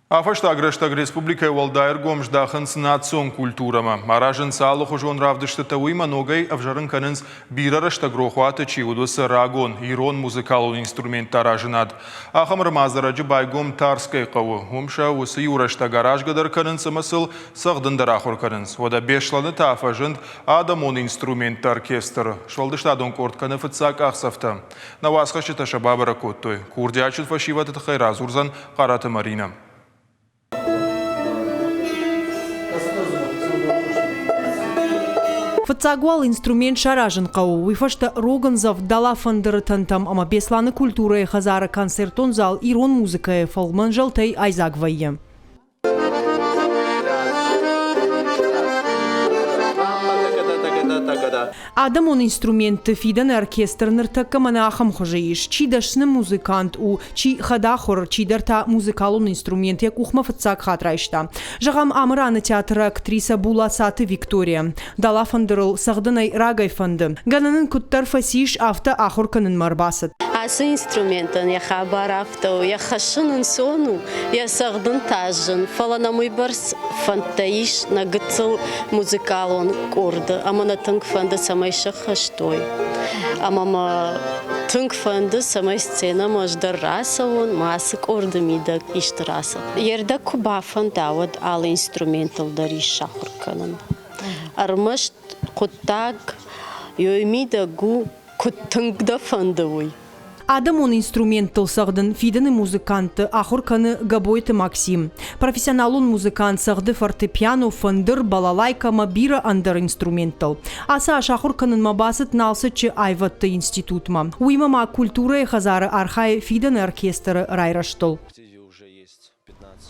А-фӕстаг рӕстӕг республикӕйы уӕлдай ӕргом здахынц национ культурӕмӕ. Аразынц алыхуызон равдыстытӕ, уыимӕ ногӕй ӕвзӕрын кӕнынц, бирӕ рӕстӕг рохуаты чи уыд, уыцы рагон ирон музыкалон инструментты аразынад. Ахӕм ӕрмадзӕрӕджы байгом Тарскӕйы хъӕуы. Уым сӕ уыцы иу рӕстӕг аразгӕ дӕр кӕнынц ӕмӕ сыл цӕгъдын дӕр ахуыр кӕнынц. Уӕдӕ Беслӕны та фӕзынд адӕмон инструментты оркестр. Сфӕлдыстадон къорд кӕны фыццаг къахдзӕфтӕ. Нӕ уацхӕсджытӕ сӕ бабӕрӕг кодтой. Курдиатджын фӕсивӕды тыххӕй радзурдзӕн Хъараты Маринӕ. Фыццаг уал инструмент саразын хъӕуы, уый фӕстӕ рог ӕндзӕвд дала фӕндыры тӕнтӕм ӕмӕ Беслӕны культурӕйы хӕдзары концертон зал ирон музыкӕйы фӕлмӕн зӕлтӕй айдзаг вӕййы. Адӕмон инструментты фидӕны оркестр ныртӕккӕ мӕнӕ ахӕм хуызы ис. Чи дӕсны музыкант у, чи хӕдахуыр, чидӕр та музыкалон инструмент йӕ къухмӕ фыццаг хатт райста. Зӕгъӕм, Амыраны театры актрисӕ Булацаты Виктория. Дала-фӕндырыл цӕгъдын ӕй рагӕй фӕнды. Гӕнӕн ын куыддӕр фӕцис, афтӕ ахуыр кӕнынмӕ ӕрбацыд. Ацы инструментӕн йӕ хабар афтӕ у, йӕ хӕссын ӕнцон у, йӕ цӕгъдын та зын, фӕлӕ нӕм уыйбӕрц фӕндтӕ ис нӕ гыццыл музыкалон къорды ӕмӕ нӕ тынг фӕнды, цӕмӕй сӕххӕст уой. Ӕмӕ мӕ тынг фӕнды, цӕмӕй сценӕмӕ ӕз дӕр рацӕуон, мӕ ацы къорды мидӕг исты рацӕуон. Йе рдӕг куы бафӕнда, уӕд алы инструментыл дӕр ис сахуыр кӕнын. Ӕрмӕст хъуыддаг йой мидӕг у, куыд тынг дӕ фӕнды, уый. Адӕмон инструменттыл цӕгъдын фидыны музыкантты ахуыр кӕны Габойты Максим. Профессионалон музыкант цӕгъды фортепиано, фӕндыр, балалайкӕ ӕмӕ бирӕ ӕндӕр инструменттыл. Ацы аз ахуыр кӕнынмӕ бацыд Налцыччы аивӕдты институтмӕ. Уыимӕ ма культурӕйы хӕдзары архайы фидӕны оркестры райрӕзтыл.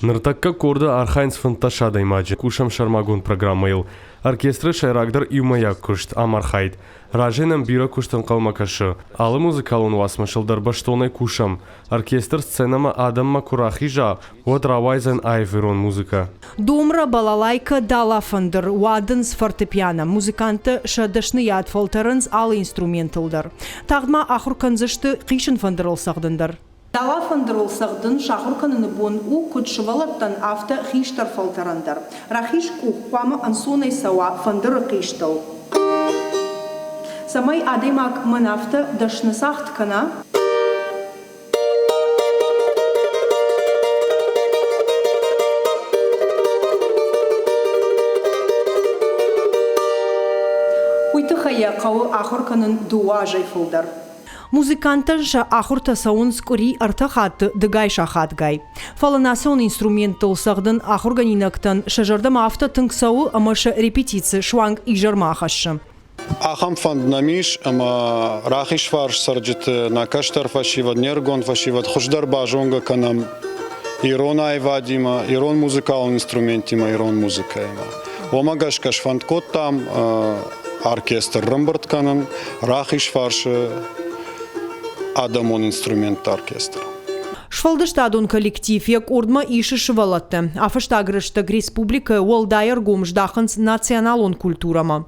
Ныртӕккӕ къорды архайынц 15 адӕймаджы. Кусӕм сӕрмагонд программӕйыл. Оркестры сӕйрагдӕр иумӕйаг куыст, ӕмархайд. Разӕй нӕм бирӕ куыст ӕнхъӕлмӕ кӕсы. Алы музыкалон уацмысыл дӕр бӕстонӕй кусӕм. Оркестр сценӕмӕ адӕммӕ куы рахиза, уӕд рауайдзӕн аив ирон музыкӕ. Домра, балалайкӕ, дала-фӕндыр, уадындз, фортепиано. Музыканттӕ сӕ дӕсныйад фӕлтӕрынц алы инструментыл дӕр. Тагъд ма ахуыр кӕндзысты хъисын фӕндырыл цӕгъдын дӕр. Дала-фӕндырыл цӕгъдын сахуыр кӕныны бон у куыд сывӕллӕттӕн, афтӕ хистӕр фӕлтӕрӕн дӕр. Рахиз къух хъуамӕ ӕнцонӕй цӕуа фӕндыры хъистыл. Цӕмӕй адӕймаг мӕн афтӕ дӕсны цагъд кӕна, уый тыххӕй йӕ хъӕуы ахуыр кӕнын дыууӕ азӕй фылдӕр. Музыканттӕн сӕ ахуыртӕ цӕуынц къуыри ӕртӕ хатты дыгай сахатгай. Фӕлӕ национ инструменттыл цӕгъдын ахуыргӕнинӕгтӕн сӕ зӕрдӕмӕ афтӕ тынг цӕуы, ӕмӕ сӕ репетици суанг изӕрмӕ ахӕссы. Ахӕм фӕнд нӕм ис, ӕмӕ Рахизфарс цӕрджыты нӕ кӕстӕр фӕсивӕд, не рыгон фӕсивӕд хуыздӕр базонгӕ кӕнӕм ирон аивадимӕ, ирон музыкалон инструменттимӕ, ирон музыкӕимӕ. Уымӕ гӕсгӕ сфӕнд кодтам оркестр рымбырд кӕнын, Рахизфарсы адӕмон инструментты оркестр. Сфӕлдыстадон коллектив йӕ къордмӕ исы сывӕллӕтты. А-фӕстаг рӕстӕг республикӕйы уӕлдай ӕргом здахынц националон культурӕмӕ.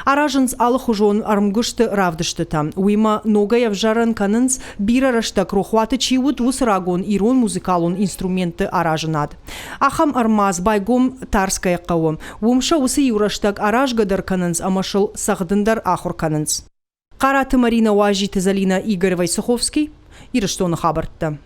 Аразынц алыхуызон ӕрмгуысты равдыстытӕ. Уыимӕ ногӕй ӕвзӕрын кӕнынц, бирӕ рӕстӕг рохуаты чи уыд, уыцы рагон ирон музыкалон инструментты аразынад. Ахӕм ӕрмадз байгом Тарскӕйы хъӕуы. Уым сӕ уыцы иу рӕстӕг аразгӕ дӕр кӕнынц ӕмӕ сыл цӕгъдын дӕр ахуыр кӕнынц. Хъараты Маринӕ, Уазиты Зӕлинӕ, Игорь Войцеховский, Ирыстоны хабӕрттӕ.